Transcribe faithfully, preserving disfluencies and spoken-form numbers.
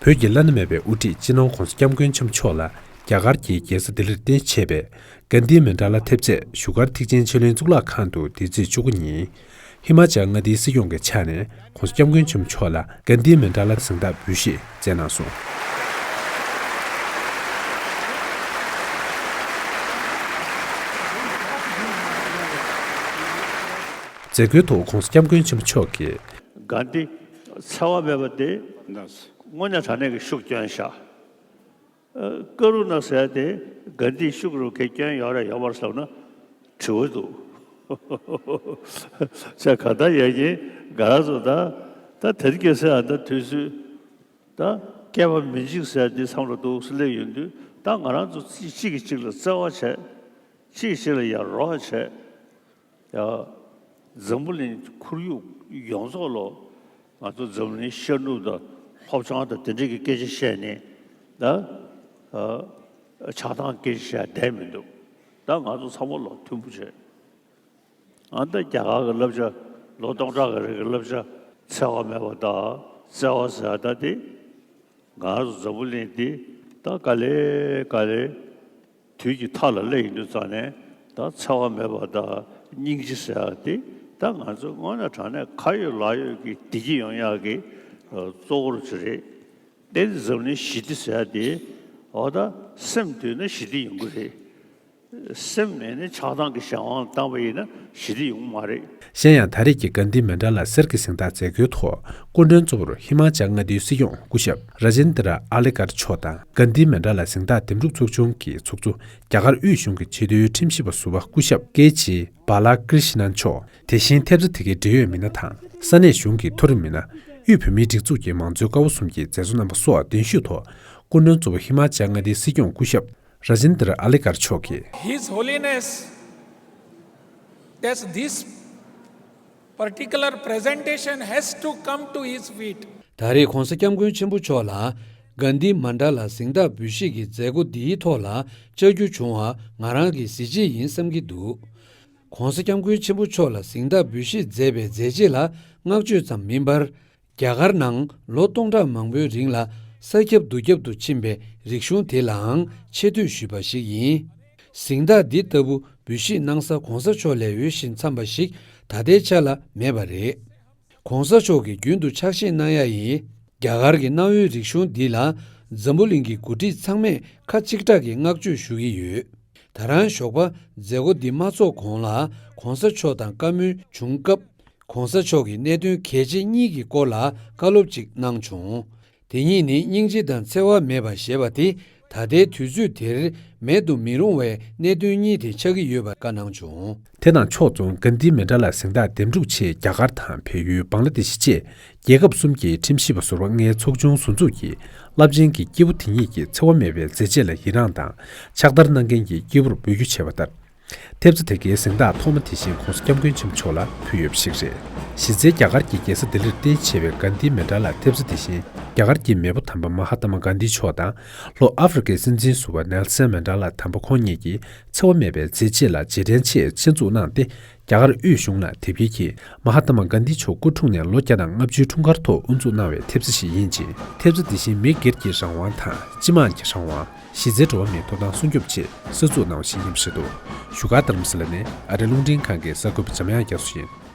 བོད་ཀྱི་བླ་ན་མེད་པའི་དབུ་ཁྲིད་སྤྱི་ནོར་༧གོང་ས་༧སྐྱབས་མགོན་ཆེན་པོ་མཆོག་ལ་རྒྱ་གར་གྱི་རྒྱལ་ས་ལྡི་ལིར་རྟེན་གཞི་བྱས་པའི་གྷན་དྷི་མན་ཌ་ལ་ཐེབས་རྩའི་བཞུགས་སྒར་ཐེག་ཆེན་ཆོས་གླིང་གཙུག་ལག་ཁང་དུ་འདི་ཚེས་བཅུ་དགུ་ཉིན་ཧི་མ་ཅལ་མངའ་སྡེའི་སྲིད་སྐྱོང་གི་ཕྱག་ནས་༧གོང་ས་༧སྐྱབས་མགོན་ཆེན་པོ་མཆོག་ལ་གྷན་དྷི་མན་ཌ་ལ་གཟེངས་རྟགས་འབུལ་བཞེས་མཛད་གནང་སོང་། མཛད་སྒོའི་ཐོག་༧གོང་ས་༧སྐྱབས་མགོན་ཆེན་པོ་མཆོག་གིས། གྷན་དྷི་འཚེ་བ་མེད་པ་དེ་དངོས་གནས་དྲང་གནས་ཀྱི་ཤུགས་སྐྱོན་ཤག་ཀ་རུ་ན་ཟེར་ཏེ་གྷན་དྷིའི་ཤུགས་རུ་གས་སྐྱོན་ཡོད་རེད་ཡོད་མ་རེད་ཟེར་ན་དྲི་བ་འདུག་ཅེས་ག་ད་ཡ་གིན་ག་ར་ཚོ་ད་ད་དེ་རིང་ཁ་སང་ད་དུས་ཚོད་ད་སྐྱེ་བ་མི་འཇིག་ཟེར་དེ་མཚམས་ལ་འདུག་སེ་སླེབས་ཡོང་དུས་ད་ང་རང་ཚོ་གཅིག་གིས་གཅིག་ལ་བརྩེ་བ་བྱས། གཅིག་གིས་གཅིག་ལ་ཡ་རོགས་བྱས། ཡ། འཛམ་བུ་གླིང་ཁོར་ཡུག་ཡོངས་རྫོགས་ལོ། ང་ཚོ་འཛམ་གླིང་ཤར་ནུབ་དང་ལྷོ་བྱང་དང་དེ་འདྲས་ཀྱི་སྐད་ཆ་བཤད་ནས་ད་ཨ་ཆགས་སྡང་སྐད་ཆ་བཤད་བསྡད་མི་འདུག་ད་ང་ཚོ་ཚང་མ་ལོ་མཐུན་པོ་བྱས། ཨ་ད་རྒྱ་གར་གྱི་བསླབ་བྱ་ལོ་སྟོང་ཕྲག་གི་རིང་གི་བསླབ་བྱ་འཚེ་བ་མེད་པ་དང་བརྩེ་བ་ཟེར་ཡ་ད་དེ། ང་ཚོ་འཛམ་བུ་གླིང་འདི་ད་ག་ལེ་ག་ལེ་དུས་ཀྱི་མཐའ་ལ་སླེབས་ཡོང་དུས་ཙང་ནས་ད་འཚེ་བ་མེད་པ་དང་སྙིང་རྗེ་ཟེར་ཡ་འདི་ད་ང་ཚོ་དངོས་གནས་དྲང་གནས་ཁ་ཡོད་ལག་ཡོད་ཀྱི་བདེ་སྐྱིད་ཡོང་ཡག་གི་གཙོ་བོ་ཅིག་རེད། དེ་འཛམ་གླིང་ཞི་བདེ་ཟེར་ཡ་འདི་འོ་ད་སེམས་འདུལ་ན་ཞི་བདེ་ཡོང་གི་རེད། སེམས་མེད་ནས་ཆགས་སྡང་གི་གཞན་དབང་བཏང་བ་ཡིན་ན་ཞི་བདེ་ཡོང་མ་རེད། གཞན་ཡང་ད་རེས་ཀྱི་གྷན་དྷི་མན་ཌ་ལ་གསེར་གྱི་གཟེངས་རྟགས་མཛད་སྒོའི་ཐོག་སྐུ་མགྲོན་གཙོ་བོར་ཧི་མ་ཅལ་མངའ་སྡེའི་སྲིད་སྐྱོང་སྐུ་ཞབས་ར་ཇེན་དྲ་ཨ་ལི་ཀར་མཆོག་དང་གྷན་དྷི་མན་ཌ་ལ་གཟེངས་རྟགས་འདེམས་སྒྲུག་ཚོགས་ཆུང་གི་ཚོགས་གཙོ་རྒྱ་གར་དབུས་གཞུང་གི་ཆེས་མཐོའི་ཁྲིམས་ཞིབ་པ་ཟུར་པ་སྐུ་ཞབས་ཀེ་ཇི་བྷ་ལ་ཀྲི་ཤི་ནན་མཆོག་དེ་བཞིན་ཐེབས་རྩ་དེ་གའི་འབྲེལ་ཡོད་མི་སྣ་དང་ས་གནས་གཞུང་གི་མཐོ་རིམ་མི་སྣ། དབུས་བོད་མིའི་སྒྲིག་འཛུགས་ཀྱི་མང་གཙོའི་ཀ་བ་གསུམ་གྱི་མཛད་གཙོ་རྣམ་པ་སོགས་གདན་ཞུས་ཐོག་སྐུ་མགྲོན་གཙོ་བོ་ཧི་མ་ཅལ་མངའ་སྡེའི་སྲིད་སྐྱོང་སྐུ་ཞབས་ར་ཇེན་དྲ་ཨ་ལི་ཀར་མཆོག་གིས། His Holiness, that this particular presentation has to come to his feet. ད་རེས་༧གོང་ས་༧སྐྱབས་མགོན་ཆེན་པོ་མཆོག་ལ་གྷན་དྷི་མན་ཌ་ལ་གཟེངས་རྟགས་འབུལ་བཞེས་ཀྱི་མཛད་སྒོ་འདིའི་ཐོག་ལ་བཅར་རྒྱུ་བྱུང་བ་ང་རང་གི་གཟི་བརྗིད་ཡིན་བསམ་གྱི་འདུག ༸གོང་ས་༸སྐྱབས་མགོན་ཆེན་པོ་མཆོག་ལ་གཟེངས་རྟགས་འབུལ་བཞེས་མཛད་པའི་མཛད་རྗེས་ལ་བསྔགས་བརྗོད་ཙམ་མིན་པར། རྒྱ་གར་ནང་ལོ་སྟོང་ཕྲག་མང་པོའི་རིང་ལ་ས་ཁྱབ་རྡོ་ཁྱབ་ཏུ་ཕྱིན་པའི་རིག་གཞུང་དེ་ལའང་ཆེ་བསྟོད་ཞུས་པ་ཞིག་ཡིན། གཟེངས་རྟགས་འདི་ལྟ་བུ་འབུལ་བཞེས་གནང་ས་༸གོང་ས་མཆོག་ལས་འོས་ཤིང་འཚམས་པ་ཞིག་ད་ལྟའི་ཆ་ལ་མེད་པ་རེད། ༸གོང་ས་མཆོག་གིས་རྒྱུན་དུ་ཕྱག་བཞེས་གནང་ཡ་ཡིས། རྒྱ་གར་གྱི་གནའ་བོའི་རིག་གཞུང་འདི་ལ་འཛམ་བུ་གླིང་གི་འགོ་ཁྲིད་ཚང་མས་ཁ་གཅིག་གྲགས་ཀྱིས་བསྔགས་བརྗོད་ཞུ་གི་ཡོད། ད་རང་ཞོགས་པ་མཛད་སྒོ་འདི་མ་ཚོགས་གོང་ལ་༸གོང་ས་མཆོག་དང་བཀའ་མོལ་བྱུང་སྐབས། ༸གོང་ས་མཆོག་གིས་གནད་དོན་གལ་ཆེ་གཉིས་ཀྱི་སྐོར་ལ་བཀའ་སློབ་ཅིག་གནང་བྱུང་། དེ་གཉིས་ནི་སྙིང་རྗེ་དང་འཚེ་བ་མེད་པ་ཞེས་པ་སྟེ། ད་ལྟའི་དུས་ཚོད་དེར་མེད་དུ་མི་རུང་བའི་གནད་དོན་གཉིས་དེ་ཆགས་ཀྱི་ཡོད་པ་བཀའ་གནང་བྱུང་། དེ་དང་ཕྱོགས་མཚུངས་གྷན་དྷི་མན་ཌ་ལ་གཟེངས་རྟགས་འདེམས་སྒྲུག་ཆེད་རྒྱ་གར་དང་བལ་ཡུལ་བང་ལ་དེ་ཤི་བཅས་རྒྱལ་ཁབ་གསུམ་གྱི་ཁྲིམས་ཞིབ་པ་ཟུར་པ་ལྔའི་ཚོགས་ཆུང་ཟུར་འཛུགས་ཀྱིས་རླབས་ཆེན་གྱི་སྐྱེས་བུ་དེ་ཉིད་ཀྱི་འཚེ་བ་མེད་པའི་མཛད་རྗེས་ལ་ཡི་རངས་དང་ཕྱག་བསྟར་གནང་མཁན་གྱི་སྐྱེས་བུར་འབོད་སྐྱོར་བྱས་པ་ལྟར། ཐེབས་རྩ་དེ་གའི་གཟེངས་རྟགས་ཐོག་མ་དེ་བཞིན་༸གོང་ས་༸སྐྱབས་མགོན་ཆེན་པོ་མཆོག་ལ་ཕུལ་ཡོད་པ་ཞིག་རེད། གཞི་རྩའི་རྒྱ་གར་གྱི་རྒྱལ་ས་ལྡི་ལིར་རྟེན་གཞི་བྱས་པའི་གྷན་དྷི་མན་ཌ་ལ་ཐེབས་རྩ་དེ་བཞིན་རྒྱ་གར་གྱི་མེས་པོ་དམ་པ་མ་ཧཱ་ཏཱ་མ་གྷན་དྷི་མཆོག་དང་ལྷོ་ཨ་ཧྥེ་རི་ཁའི་སྲིད་འཛིན་ཟུར་པ་ནེལ་སན་མན་ཌེ་ལ་དམ་པ་ཁོང་གཉིས་ཀྱིས་འཚེ་བ་མེད་པའི་མཛད་རྗེས་ལ་རྗེས་དྲན་ཆེད་ཆེད་འཛུགས་གནང་སྟེ། རྒྱ་གར་དབུས་གཞུང་ལ་དེབ་སྐྱེལ་གྱིས་མ་ཧཱ་ཏཱ་མ་གྷན་དྷི་མཆོག་སྐུ་འཁྲུངས་ནས་ལོ་བརྒྱ་དང་ལྔ་བཅུའི་འཁྲུངས་སྐར་ཐོག་དབུ་འཛུགས་གནང་བའི་ཐེབས་རྩ་ཞིག་ཡིན་ཅིང་། ཐེབས་རྩ་འདི་བཞིན་མི་སྒེར་གྱི་རང་དབང་དང་སྤྱི་དམངས་ཀྱི་རང་དབང་། གཞི་རྩའི་འགྲོ་བ་མིའི་ཐོབ་ཐང་སྲུང་སྐྱོབ་ཆེད་གསར་འཛུགས་གནང་བ་ཞིག་ཡིན་པ་རེད་འདུག་བཞུགས་སྒར་རྡ་རམ་ས་ལ་ནས་ཨ་རི་རླུང་འཕྲིན་ཁང་གི་གསར་འགོད་པ་འཇམ་དབྱངས་རྒྱ་མཚོ་ཡིན།